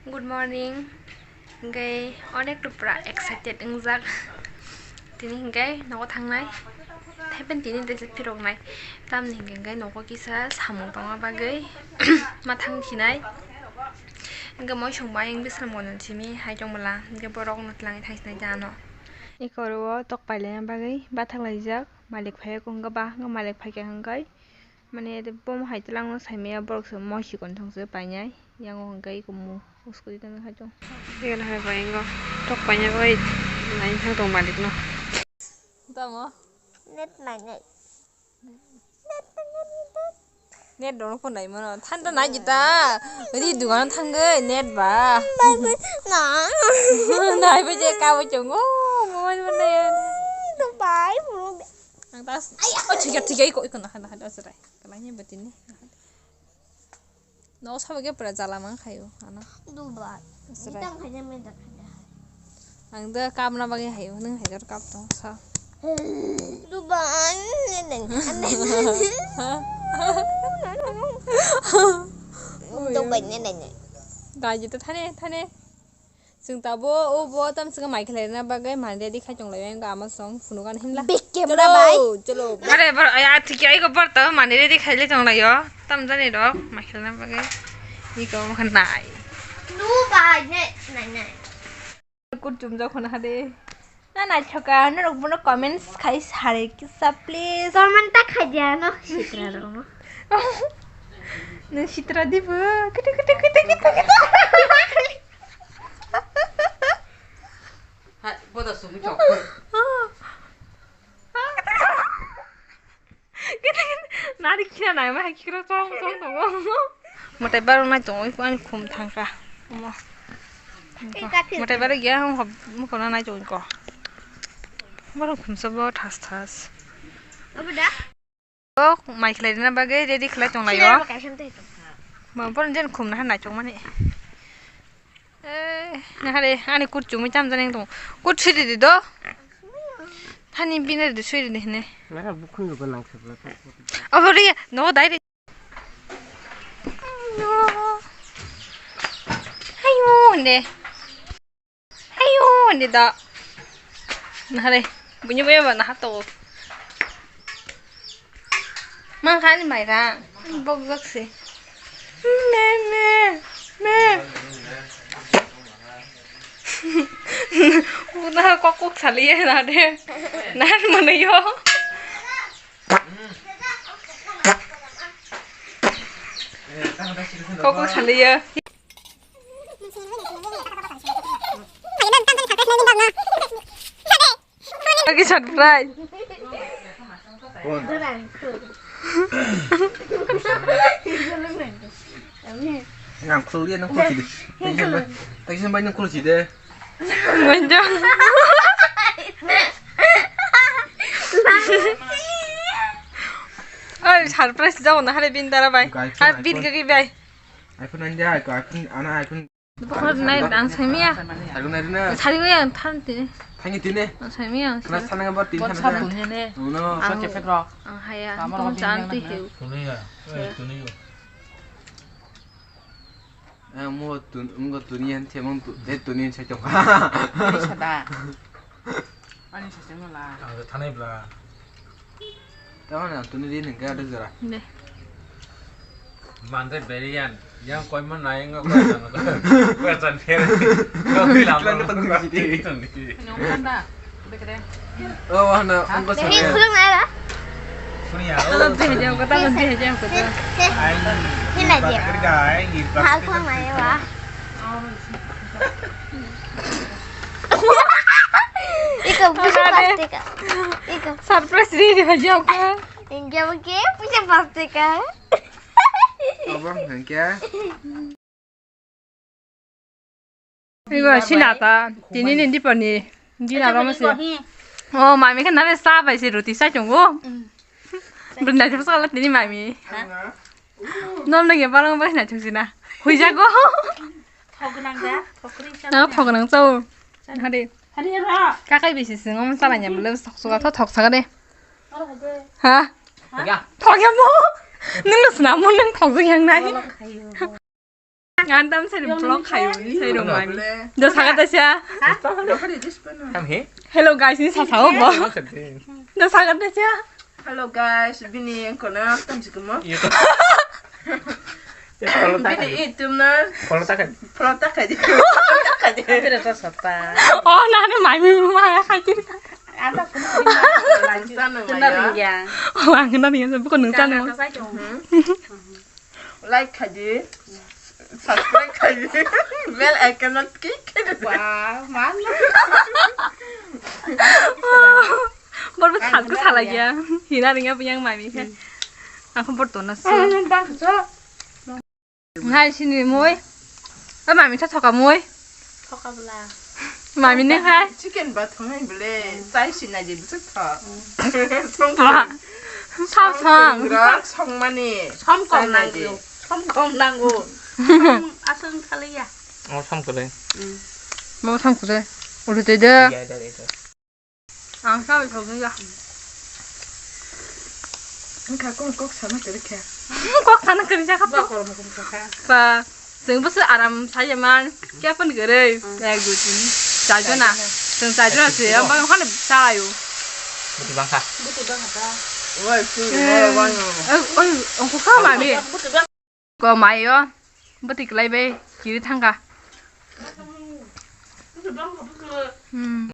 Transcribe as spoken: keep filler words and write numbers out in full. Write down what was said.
Good morning. Hingke onek to pura excited wngjak. Tini hingke nogo thangnai. Thaipen tini tesa phiroknai. Tamni hingke hingke nogo kisa samung tongma bagwi ma thang sinai. Hingke moisong bai wng bisram gwnang simi hai tongmala. Hingke borok no twlangwi thang sinai jano. Eko oro o tok pailaina bagwi bathak laijak. Malik phai kong khe ba hwnka malik phai kha hwnkhai. Mane bomo hai twlangno saimaya borok se moi sikon thangse painai yango hwnkhai kumu uskudi tamo hai tong. Tei hai bai ingo tok painai bai nai thang tong malik no. Tamo? Net nai nai. Net rok phone nai mano. Thanda nai jita. Ri dugan thangwi net ba. Nai ba je ka bo chongo. Mobile ba nai. Dubai. Ang tas. Oh, thik ya, thik ya, iko, iko, nahan, nahan, oh, serai. Kalanya batini. No, sabe ke pura jala mang khayo, ano. Dubai. Serai. Ang da kap na bagwi hayo, nung hajar kap tong sa. Dubai. Dubai ne ne ne. Da jita thane, thane. Chwng tabuk o bo tamswkhe mai khlaina bagwi mani ready khai tonglaio, wngkha ama song phunukani himla. Big camera bai. Chalo, chalo. Are bar, ai, athikya iko bar to mani ready khai le tonglaio. Tamjani rok mai khlaina bagwi. Iko wngkha nai. Dubai ne, nai, nai. Kuchum jokhon hade. Na naithoka, norok bono comments khai sare kisa, please. Comment ta khai dia no, sitra rok no. Nung sitra dibo. Kutu, kutu, kutu, kutu, kutu. Hai, boda sumi chok. Nari khina nai ma khikra chong chong tongo. Motai barok nai tongo, ani khum thangkha. Omo. Motai barok ya, mukha nai tongo. Barok khumsa bo thas thas. Obo da? O mai khlai rina bagwi ready khlai tong lai o. Bo borok jen khum na nai chong mani. Eh, nahare, ani kut chumui chamjani tong. Kut siri di do. Thani bini di siri di hine. Nara bukhung go nang sabla. Abo ri, no dai ri. No. Ayo, ne. Ayo, ne da. Nahare, bunyi bunyi ba naha to. Mang kani mai ra, bok bok se. Me, me, me. Una kok kok sali ye na de. Nan mane yo. Kok kok sali ye. Lagi surprise. Nang khulya nang khulsi de. Tagsin bai nang khulsi de. Manjang. Oi, surprise jao na hare bin dara bai. Ar bin gagi bai. iPhone nine dia, iPhone, ana iPhone. Bukhor nai dang saimiya. Sagu nai rina. Sari bai ang than tini. Thangi tini. Ang saimiya ang. Kena sana gambar tini sana. Sabun ne. Uno. Ang, ang haya. Tamo tong rok chan bin tui nang hiu. Tuni ya. Eh, tuni yo. Eh, mo tun, mo tuni yan te mo tu, eh, tuni yan sai tong. Ini sada. Ani sasengno la. Ang thanai bla. Tamo na tuni din hingke ada jora. De. Mandre berian. Yang koi man na yang koi san. Koi san pher. Koi lam. Klan ketang di sini. Nong kanda. Bekre. Oh, wah na ongko sana. Ini kurang na la. Suni ya. Tamo de jam ko, tamo de jam ko. Ai. Hina dia. Bakar ga ai. Hal ko mai wa. Iko, bisa plastik. Iko. Surprise di di aja ka. Enggak oke, bisa plastik ka. Abang, enggak. Igo sinata, tini ni dipani. Dina romo se. Oh, mami kan nabe sa bai se roti sa chungo. Brenda se pasal tini mami. Nom lagi balang bai na chungsina. Hui jago. Thok nang da, thok ri sa. Na thok nang chau. Hade. Hade ra. Kakai bisi sing om sala nyam le sok sok tho thok sa de. Ha? Ya. Thok ya mo. Nung na sna mo nung thok jing yang nai. Ang tam sari vlog khayo, ni sai rong mami. Do saga ta sia. Tam he? Hello guys, ni sa sao bo. Do saga ta sia. Hello guys, bini kono tam si kumo. Bini itum na. Follow ta khai. Follow ta khai di. Follow ta khai di. Kira ta sapa. Oh, na na mami ma khai kiri. Ada pun. Sana ya. Oh, ang na ni sa bukan nang sana. Like khai di. Subscribe khai di. Bell icon not click khai di. Wah, mana? Borbo sat ko salai ya. Hina ringa piyang mami khe. Aku bor tona su. Ngai sini moi. O mami tha thoka moi. Thoka bla. Mami ne khai. Chicken ba thongai bele. Chai sina je bisu tho. Song. Wah. Sao thang. Gra song mani. Som kom nango. Som kom nango. Asung khalai ya. Oh, sam khalai. Mo tham kore. Ulu te de. Ya, ya, ya. Ang sa bai thok ya. Ang kha kok kok sana kere khe. Kok sana kere ja kha. Ba korom kok kha. Ba, jeng bwswk aram saya man. Kya pun kere. Ek dui tin. Char jona. Jeng char jona se. Ang bang hane chalayo. Buti bang kha. Buti bang kha. Oi, tu. Oi, oi, ongko kha mami. Buti bang. Ko mayo, bwtwi kwlai bai kiri thangkha. Hmm.